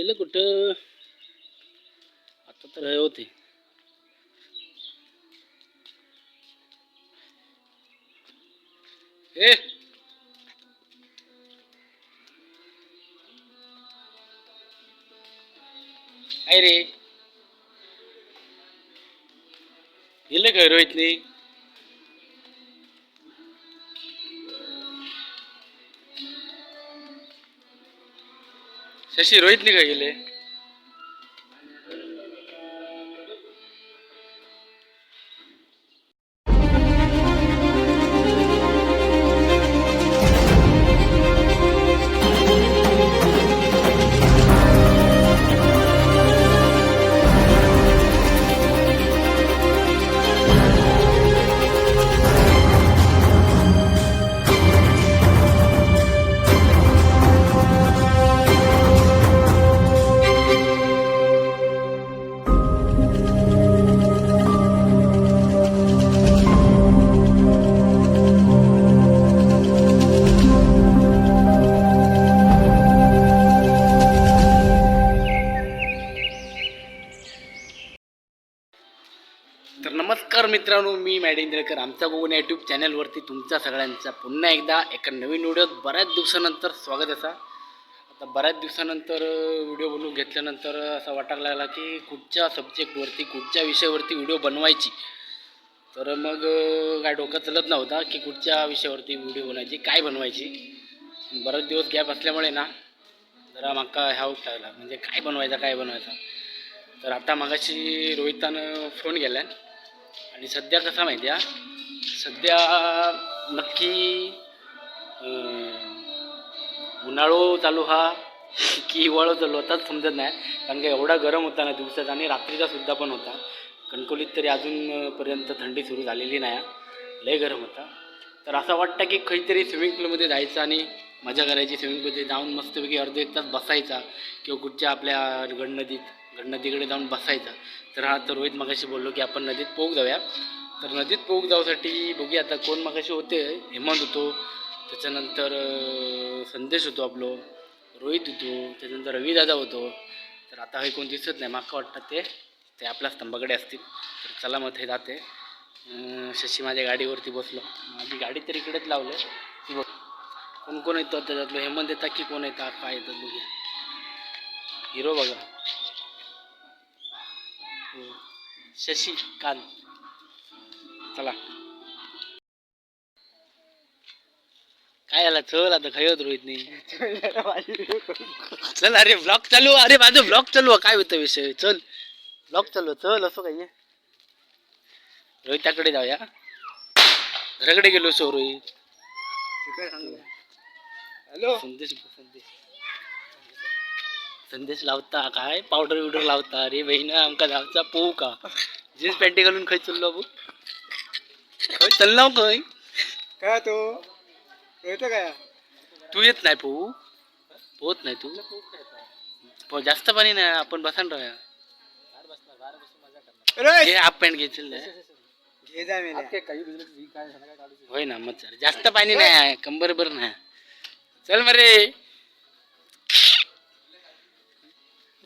गेलं कुठं? आता तर हे होते. ए काय रे, गेलं काय रोहित नाही? शशी, रोहित नाही काय गेले? तर नमस्कार मित्रांनो, मी मॅडेंद्रकर. आमचा गोवन यूट्यूब चॅनलवरती तुमच्या सगळ्यांचा पुन्हा एकदा एका नवीन व्हिडिओत बऱ्याच दिवसानंतर स्वागत असा. आता बऱ्याच दिवसानंतर व्हिडिओ बनवून घेतल्यानंतर असा वाटायला लागला की कुठच्या सब्जेक्टवरती, कुठच्या विषयावरती व्हिडिओ बनवायची. तर मग काय डोकं चालत नव्हता की कुठच्या विषयावरती व्हिडिओ बनवायची, काय बनवायची. बराच दिवस गॅप असल्यामुळे ना जरा माका ह्या लागला, म्हणजे काय बनवायचा काय बनवायचा. तर आता मागाशी रोहितानं फोन केला. आणि सध्या कसा माहिती आहे, सध्या नक्की उन्हाळो चालू हा की हिवाळो चालू आताच समजत नाही, कारण की एवढा गरम होता ना दिवसात आणि रात्रीचा सुद्धा पण होता. कणकवलीत तरी अजूनपर्यंत थंडी सुरू झालेली नाही, लय गरम होता. तर असं वाटतं की काहीतरी स्विमिंग पूलमध्ये जायचं आणि मजा करायची. स्विमिंग पूलमध्ये जाऊन मस्तपैकी अर्धा एक तास बसायचा किंवा कुठच्या आपल्या गडनदीत, गडनदीकडे जाऊन बसायचा. तर हा तर रोहित मगाशी बोललो की आपण नदीत पोहू जाऊया. तर नदीत पोहू जाऊसाठी बघूया आता कोण मगाशी होते. हेमंत होतो, त्याच्यानंतर संदेश होतो, आपलो रोहित होतो, त्याच्यानंतर रविदादा होतो. तर आता हे कोण दिसत नाही. माका वाटतं ते ते आपल्या स्तंभाकडे असतील. तर चला मग, ते जाते. शशी माझ्या गाडीवरती बसलो. माझी गाडी तर इकडेच लावलं. ती बघ, कोण कोण येतो त्याच्यातलं. हेमंत येतात की कोण येतात, काय येतात बघूया. हिरो बघा. हो. शशी कांत. चला, काय झालं? चल आता, खाई होत रोहित नाही. चल, अरे ब्लॉग चालू. अरे माझं ब्लॉग चालू आहे. काय होतं विषय? चल, ब्लॉग चालू आहे. चल, असं काही आहे. रोहिताकडे जाऊया. घराकडे गेलो सो रोहित. हॅलो. संदेश, संदेश, संदेश लावता काय पावडर बिवडर लावता? अरे बहिणा, आमका जावचा पोहू का? जीन्स पॅन्टी घालून खंय चल्लो बू? खंय चल्लो खंय? काय तो रोहित काय? तू येत नाही पोहू? पोहत नाही तू? जास्त पाणी नाही, आपण बसान राहूया. अरे हे हाफ पॅन्ट घेशील ना? घे जा मेल्या. होय ना, मग चल. जास्त पाणी नाही आहे, कंबर भर नाही. चल मरे,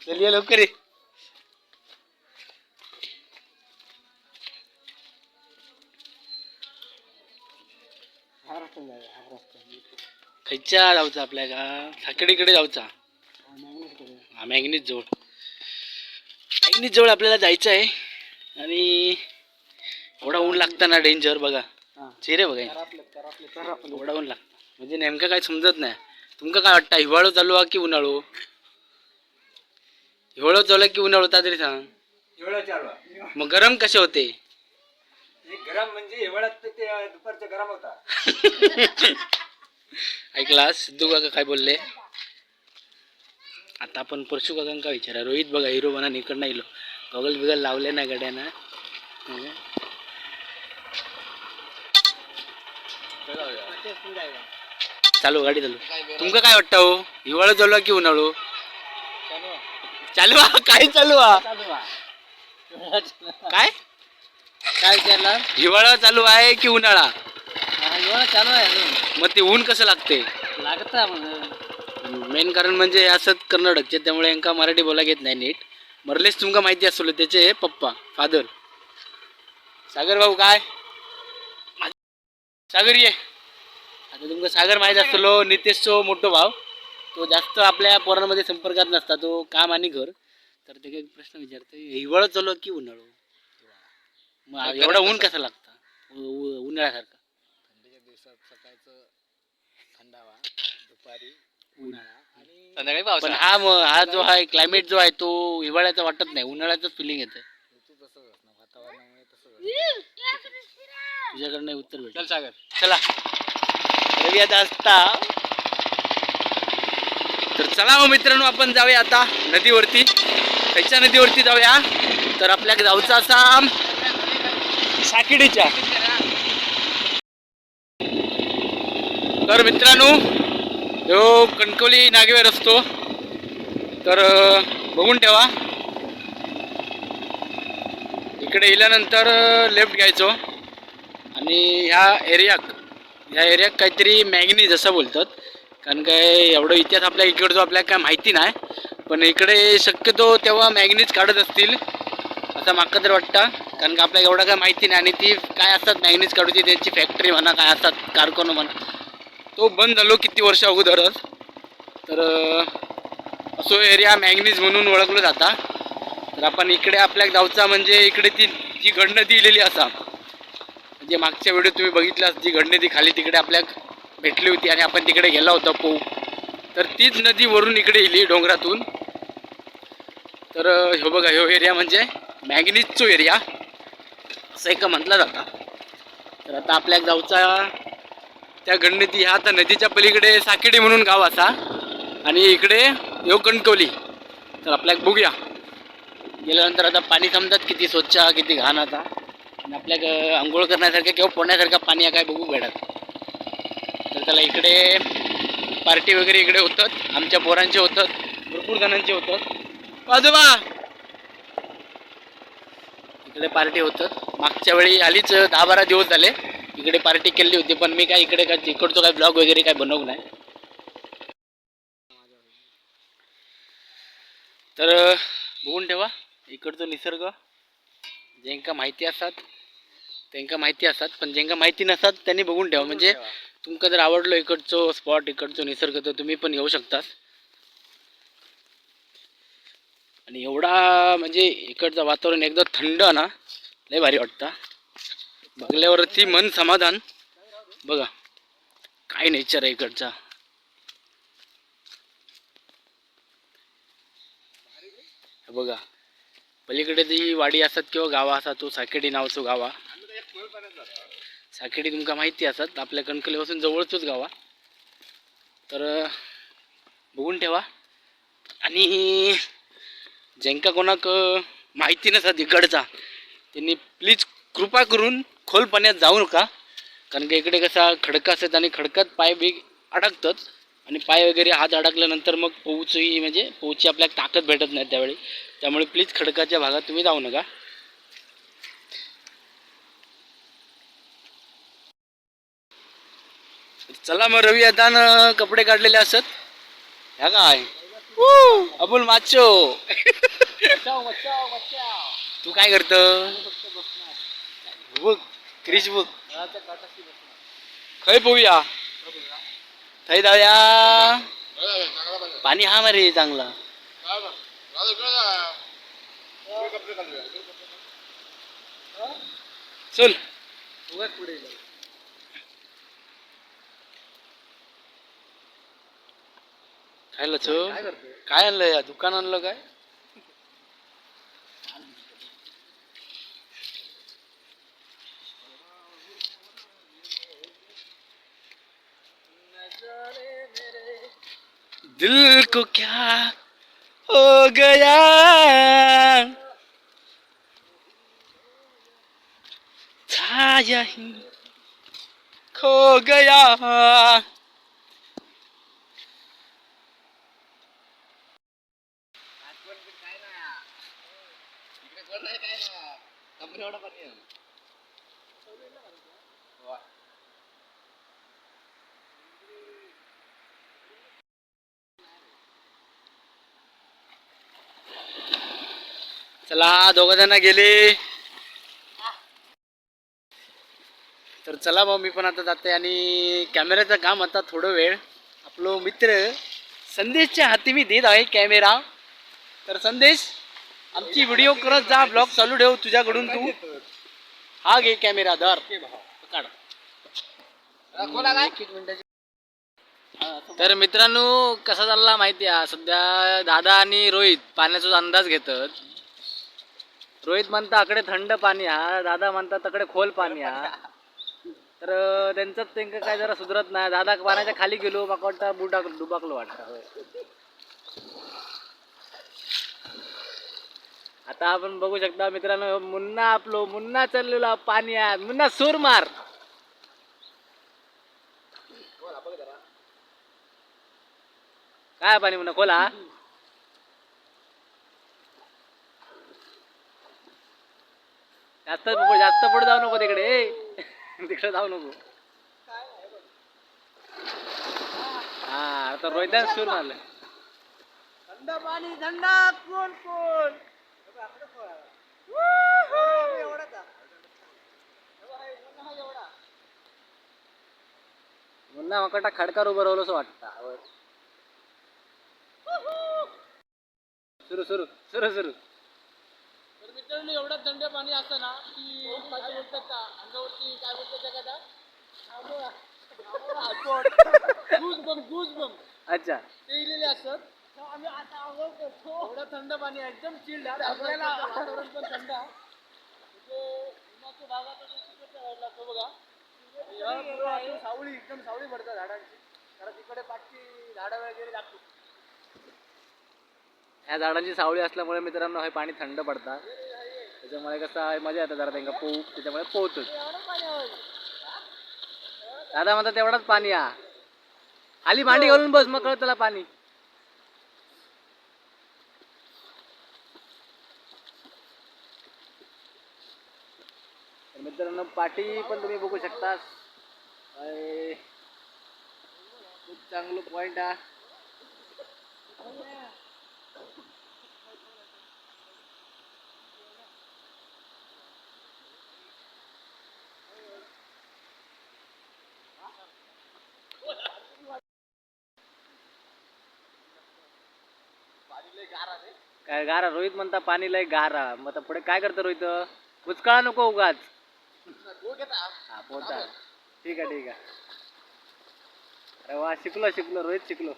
चल ये लवकर ये. हा रस्ता जाऊया, हा रस्ता. खयच्या जाऊचा आपल्या का? साकडीकडे जाऊचा. हा, मॅग्नीज जवळ, मॅग्नीज जवळ आपल्याला जायचं आहे. आणि एवढा ऊन लागतं ना, डेंजर. बघा चेहरे बघा यांचे. एवढा ऊन लागतं म्हणजे नेमकं काय समजत नाही. तुमका काय वाटतं, हिवाळो चालू आहे की उन्हाळो? हिवाळो चालू आहे की उन्हाळो ता तरी सांग. हिवाळा चालू आहे. मग गरम कसे होते? हे गरम म्हणजे हिवाळ्यात ते दुपारचं गरम होता. ऐकला सिद्धू काका काय बोलले? आता आपण परशू काकांका विचारा. रोहित बघा, हिरो बना इकडनं इलो. गॉगल बिगल लावले ना गड्यानं. चालू गाडी चालू. तुमका काय वाटतं हो, हिवाळा चालू आहे की उन्हाळो चालू आहे? काय चालू आहे? काय काय विचारला? हिवाळा चालू आहे की उन्हाळा? हिवाळा चालू आहे अजून. मग ते ऊन कसं लागते? लागत. मेन कारण म्हणजे असंच कर्नाटकचे, त्यामुळे यांका मराठी बोलायला येत नाही नीट. मरलेच तुमका माहिती असलो त्याचे पप्पा फादर. सागर भाऊ काय सागर ये. आता तुमका सागर माहीत असलो, नितेशचो मोठो भाव. तो जास्त आपल्या पोरांमध्ये संपर्कात नसता, तो काम आणि घर. तर ते एक प्रश्न विचारतो, हिवाळा चालू की उन्हाळो? मग एवढा ऊन कसा लागता उन्हाळ्यासारखा? थंडीच्या दिवसात सकाळचं थंडावा, दुपारी उन्हाळा आणि संध्याकाळी पण हा हा जो आहे क्लायमेट जो आहे तो हिवाळ्याचा वाटत नाही, उन्हाळ्याचं फिलिंग येतं. ऋतू तसंच असणार, वातावरणामुळे तसंच. तुझ्याकडनं उत्तर भेटेल. चल सागर. चला रवी आता असता. तर चला मग मित्रांनो, आपण जाऊया आता नदीवरती. खयच्या नदीवरती जाऊया? तर आपल्या जाऊचा असा साकिडीच्या. तर मित्रांनो, ह्यो कणकवली नागेवर असतो, तर बघून ठेवा. इकडे इल्यानंतर लेफ्ट घ्यायचो आणि ह्या एरियाक काहीतरी मॅगनीज असं बोलतात. कारण काय एवढं इतिहास आपल्या इकडचो आपल्याला काय माहिती नाही, पण इकडे शक्यतो तेव्हा मॅगनीज काढत असतील असं माका तर वाटतं. कारण का आपल्याला एवढं काय माहिती नाही. आणि ती काय असतात मॅगनीज काढूची त्यांची फॅक्टरी म्हणा, काय असतात कारखाना म्हणा, तो बंद झालो किती वर्ष अगोदरच. तर असो एरिया मॅगनीज म्हणून ओळखलं जाता. तर आपण इकडे आपल्या गावचा म्हणजे इकडे ती जी गडनदी इलेली असा, म्हणजे मागच्या व्हिडिओ तुम्ही बघितला, जी गडनदी खाली तिकडे आपल्या भेटली होती आणि आपण तिकडे गेला होता पोहू, तर तीच नदी वरून इकडे इली डोंगरातून. तर ह्यो बघा, ह्यो एरिया म्हणजे मॅगनीजचो एरिया असं एका म्हटलं जाता. तर आता आपल्या गावचा त्या गडनदी, ह्या आता नदीच्या पलीकडे साकेडी म्हणून गाव असा आणि इकडे ह्यो कणकवली. तर आपल्या बघूया गेल्यानंतर आता पाणी समजात किती स्वच्छ हा, किती घाण आता. आणि आपल्या आंघोळ करण्यासारखं किंवा पोहण्यासारखं पाणी आहे काय बघू भेटत. तर त्याला इकडे पार्टी वगैरे इकडे होतात, आमच्या पोरांचे होतात, भरपूर जणांचे होतात. आजोबा इकडे पार्टी होतात. मागच्या वेळी आलीच 10-12 दिवस झाले इकडे पार्टी केली होती, पण मी काय इकडे काय इकडचं काय ब्लॉग वगैरे काय बनवू नाही. तर बघून ठेवा इकडचं निसर्ग. ज्यांका माहिती असतात त्यांका माहिती असतात, पण ज्यांका माहिती नसतात त्यांनी बघून ठेवा. म्हणजे तुमका जर आवडलो इकडचो स्पॉट, इकडचो निसर्ग, तर तुम्ही पण येऊ शकता. आणि एवढा म्हणजे इकडचं वातावरण एकदम थंड ना, लय भारी वाटतं बघल्यावरती मन समाधान. बघा काय नेचर आहे इकडचा. हे बघा पलीकडे जी वाडी असतात किंवा गावा असतात, तो साकेडी नावाचो गावा. साकेडी तुमका माहिती असत, आपल्या कणकवलीपासून जवळचंच गावा. तर बघून ठेवा. आणि ज्यांका कोणाक माहिती नसत इकडचा त्यांनी प्लीज कृपा करून खोल पाण्यात जाऊ नका. कारण की इकडे कसा खडका असतात आणि खडकात पाय बी अडकतात आणि पाय वगैरे हात अडकल्यानंतर मग पोहचही म्हणजे पोहची आपल्याला ताकद भेटत नाही त्यावेळी. त्यामुळे प्लीज खडकाच्या भागात तुम्ही जाऊ नका. चला मग रवी आता न कपडे काढलेले असत. ह्या काय अबुल माचो, तू काय करत? बघ क्रिश बघ, खय पोहूया, थंय जाऊया. पाणी हा मरे चांगला. चल. पुढे खायला काय करतोय? काय आणलं या दुकान आणलं काय? दिल को क्या हो गया, था यही खो गया. काय ना इकडे कोण नाही, काय ना कंपनी एवढा पाणी आहे. वा. चला दोघं जण गेले. तर चला भाऊ, मी पण आता जाते आणि कॅमेऱ्याचं काम आता थोडं वेळ आपलो मित्र संदेशच्या हाती मी देत आहे कॅमेरा. तर संदेश, आमची व्हिडिओ करत जा, ब्लॉग चालू ठेव तुझ्याकडून. तू हा घे कॅमेरा, धर, पकड. एक एक मिनिटाची. तर मित्रांनो, कसा चालला माहिती आहे? सध्या दादा आणि रोहित पाण्याचा अंदाज घेतात. रोहित म्हणता आकडे थंड पाणी हा, दादा म्हणतात तकडे खोल पाणी हा. तर त्यांचं त्यांचं काय जरा सुधरत नाही. दादा पाण्याच्या खाली गेलो, माका वाटतं बुडाक डुबाकलो वाटतं. होय. आता आपण बघू शकता मित्रांनो, मुन्ना, आपलो मुन्ना चाललेला पाणी आहे. मुन्ना, सूर मार. काय पाणी मुन्ना खोला? जास्त जास्त पुढे जाऊ नको तिकडे. ए, तिकडे जाऊ नको. हा, आता रोहितान सूर मारलं. थंड पाणी, थंड. कोण कोण? मुन्ना मकटा खडकार उभं राहिलो असं वाटतं. सुरू सुरू सुरू सुरू. तर मित्रांनो, एवढं थंड पाणी असतं ना की काय बोलतात का अंगावरती, काय बोलतात त्या का, गुज बम, गुज बम. अच्छा. ते इलेले असत. तर आम्ही आता आंघोळ करतो. एवढं थंड पाणी आहे, एकदम चिल्ड आहे आपल्याला. वातावरण पण थंड आहे. म्हणजे उन्हाच्या भागात तो तिकडच्या साईडला तो बघा. ह्या पूर्ण अशी सावली, एकदम सावली पडतात झाडांची, कारण तिकडे पाठची झाडं वगैरे लागतात. ह्या झाडांची सावली असल्यामुळे मित्रांनो हे पाणी थंड पडतात. त्याच्यामुळे कसं आहे, मजा येते जरा त्यांना पोहू, त्याच्यामुळे पोहतोच. दादा म्हणतात तेवढाच पाणी हा. खाली मांडी घालून बस, मग कळत त्याला पाणी. तर मित्रांनो, पाटी पण तुम्ही बघू शकता. अय, खूप चांगलं पॉइंट आहे. काय गारा, रोहित म्हणता पाणी लय गारा. मग आता पुढे काय करतो रोहित? बुचकाळा नको उगाच. हा पोहता. ठीक आहे, ठीक आहे. अरे वा, शिकलो शिकलो रोहित, शिकलो.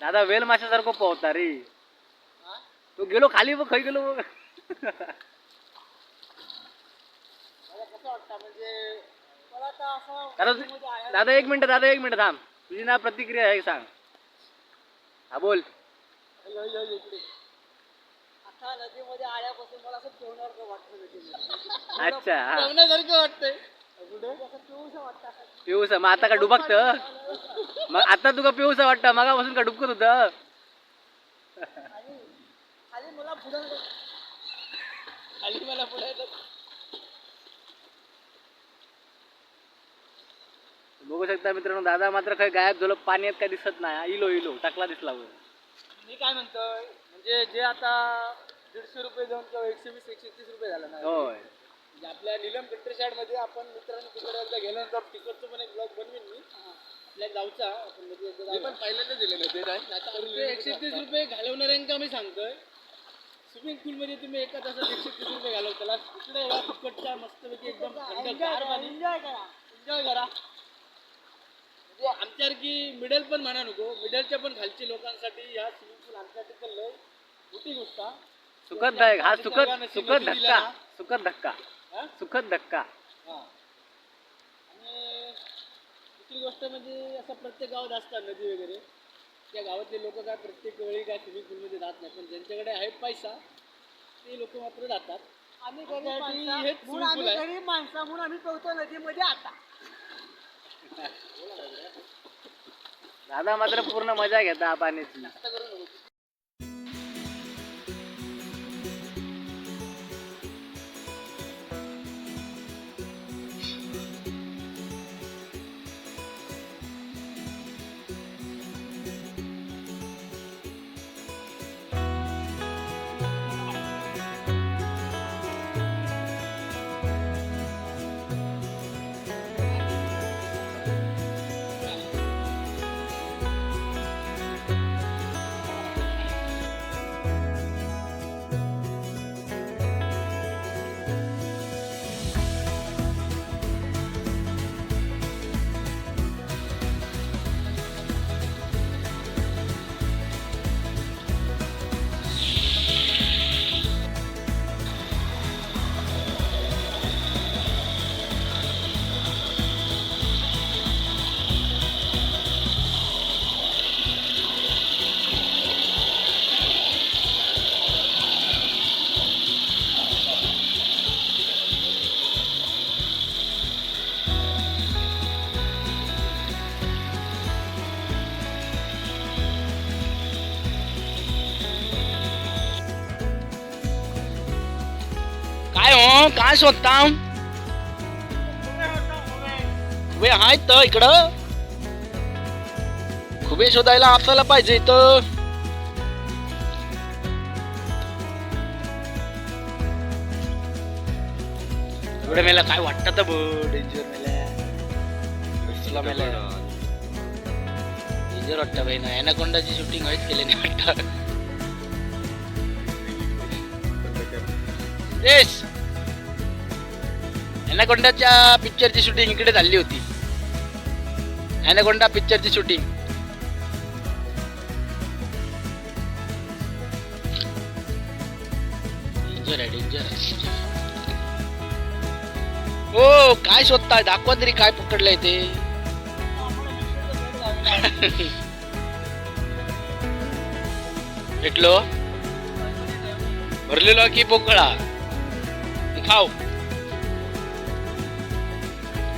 दादा वेल माशासारखं पोहता रे. तू गेलो खाली बघ, खै गेलो बघ. मला कसं वाटतं म्हणजे मला तर असं दादा दादा एक मिनिट, दादा एक मिनिट थांब. तुझी ना प्रतिक्रिया आहे सांग. हा बोल. इकडे आता नदीमध्ये आल्यापासून मला असं पोहण्यासारखं वाटतं नदीमध्ये. अच्छा, हा. पोहण्यासारखं वाटतंय कुठे असं पिऊसं वाटतं असं. पिऊस मग आता का डुबकत? मग आता तुका पिऊस वाटतं, मगापासून का डुबकत होतं? आणि खाली मला पुढं, खाली मला पुढे. बघू शकता मित्रांनो, दादा मात्र काही गायब झालं पाण्यात, काय दिसत नाही. इलो इलो टाकला दिसला वर. मी काय म्हणतोय म्हणजे जे आता 150 रुपये देऊन किंवा 120, 130 रुपये झालं ना. होय. म्हणजे आपल्या नीलम फिल्टर मध्ये आपण मित्रांनो तिकडे एकदा गेल्यानंतर तिकडचं पण एक ब्लॉग बनवीन मी आपल्या गावचा. आपण मध्ये एकदा जाऊया. पण पहिल्यांदा दिले नव्हते. 130 रुपये घालवणाऱ्यांका मी सांगतोय, स्विमिंग पूल मध्ये तुम्ही एका तासात 130 रुपये घालवताला, इकडे या फुकटच्या मस्तपैकी एकदम थंड गार पाणी एन्जॉय करा, एन्जॉय करा. म्हणजे आमच्यासारखी मिडल पण म्हणा नको, मिडलच्या पण खालची लोकांसाठी ह्या स्विमिंग पूल आमच्यासाठी तर लय मोठी गोष्ट हा. सुखद हा सुखद सुखद नदी दिला धक्का ना. सुखद धक्का. हा? सुखद धक्का. हा. आणि दुसरी गोष्ट म्हणजे असं प्रत्येक गावात असतात नदी वगैरे. त्या गावातले लोक काय प्रत्येक वेळी काय स्विमिंग पूलमध्ये जात नाही, पण ज्यांच्याकडे आहे पैसा ते लोक मात्र जातात. आम्ही आमच्यासाठी गरीब हेच माणसं म्हणून swimming pool आम्ही आहे. गरीब माणसं म्हणून आम्ही पोहतो नदीमध्ये आता. दादा मात्र पूर्ण मजा घेता पाण्याची. हो काय शोधता? खुबे आहेत तर इकडं, खुबे शोधायला आपल्याला पाहिजे इथं. एवढं मेला काय वाटतं तर डेंजर मेला, तुला मेला डेंजर वाटतं बाई ना. ॲनाकोंडाची शूटिंग व्हायच केली नाही वाटतं. येस, ॲनाकोंडाच्या पिक्चरची शूटिंग इकडे झाली होती. ॲनाकोंडा पिक्चरची शूटिंग. डेंजर आहे, डेंजर आहे. हो काय शोधताय? दाखवा तरी काय पकडलंय ते. भेटलो भरलेलो की पोकळा खाऊ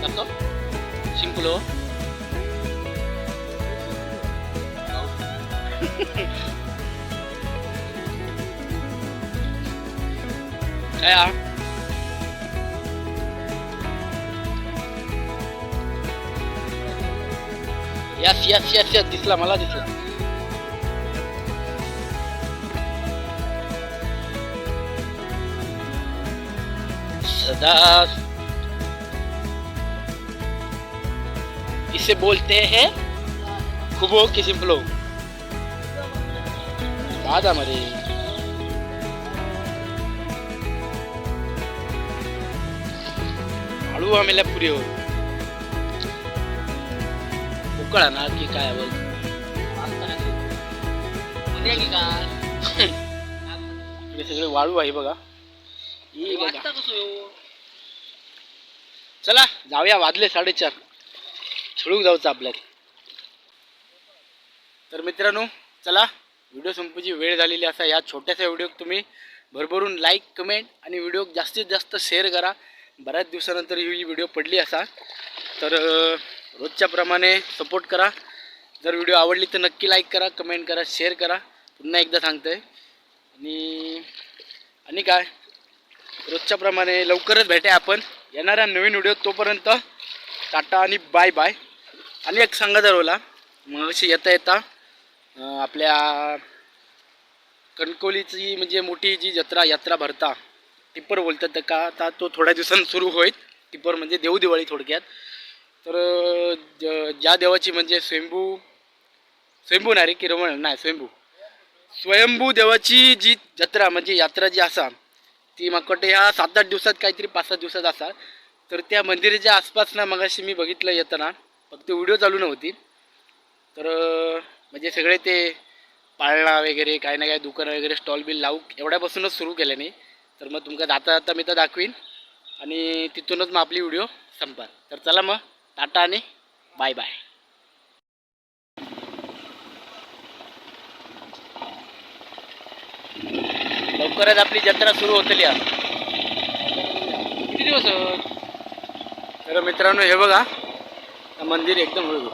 दाखव शिंपलो. काय हा? यस यस यस यस, दिसला मला, दिसला. सदा इसे बोलते हैं खुबो की सिंपलो दादा मरे. हळू आम्हाला पुरी हो उकळा ना की काय बोल. उद्या की काय? इकडे सगळे वाळू आहे बघा. ही बघा. वाजता कसं येऊ? चला जाऊया, वाजले 4:30, छळूक जाऊचं आपल्यात. तर मित्रांनो चला, व्हिडिओ संपूची वेळ झालेली असा. या छोट्याशा व्हिडिओ तुम्ही भरभरून लाईक, कमेंट आणि व्हिडिओ जास्तीत जास्त शेअर करा. बऱ्याच दिवसानंतर ही व्हिडिओ पडली असा, तर रोजच्या प्रमाणे सपोर्ट करा. जर व्हिडिओ आवडली तर नक्की लाईक करा, कमेंट करा, शेअर करा. पुन्हा एकदा सांगतोय. आणि आणि काय, रोजच्या प्रमाणे लवकरच भेटे आपण येणाऱ्या नवीन व्हिडिओ. तोपर्यंत टाटा आणि बाय बाय. आणि एक सांगा दरवला, मग अशी येता येता आपल्या कणकवलीची म्हणजे मोठी जी जत्रा यात्रा भरता, टिप्पर बोलतात तर का, आता तो थोड्या दिवसांनी सुरू होईल. टिप्पर म्हणजे देवदिवाळी थोडक्यात. तर ज्या देवाची म्हणजे स्वयंभू, स्वयंभू नाही रे किरवळ नाही, स्वयंभू, स्वयंभू देवाची जी जत्रा म्हणजे यात्रा जी असा ती म्हाका वाटतं ह्या 7-8 दिवसात काहीतरी 5-7 दिवसात असा. तर त्या मंदिराच्या आसपास ना मगाशी मी बघितलं येताना, फक्त व्हिडिओ चालू नव्हती. तर म्हणजे सगळे ते पाळणा वगैरे काय ना काय दुकानं वगैरे स्टॉल बिल लावू एवढ्यापासूनच सुरू केलं नाही. तर मग तुमका जाता जाता मी तर दाखवीन आणि तिथूनच मग आपली व्हिडिओ संपाल. तर चला मग टाटा आणि बाय बाय. लवकरच आपली जत्रा सुरू होतली हा. किती दिवस आहेत? तर मित्रांनो हे बघा, हा मंदिर एकदम हळू.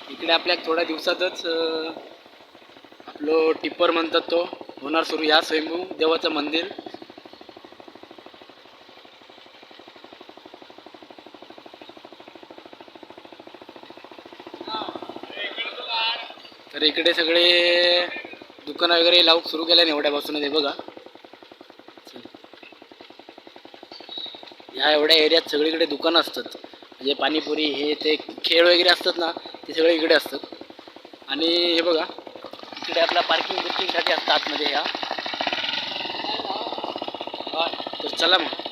इकडे आपल्या थोड्या दिवसातच आपलं टिप्पर म्हणतात तो होणार सुरू, या स्वयंभू देवाचं मंदिर. तर इकडे सगळे दुकानं वगैरे लावूक सुरू केल्या एवढ्यापासूनच. हे बघा, ह्या एवढ्या एरियात सगळीकडे दुकानं असतात, म्हणजे पाणीपुरी हे ते खेळ वगैरे असतात ना, ते सगळे इकडे असतात. आणि हे बघा इकडे आपला पार्किंग बिर्किंगसाठी असतात आतमध्ये ह्या. तर चला मग.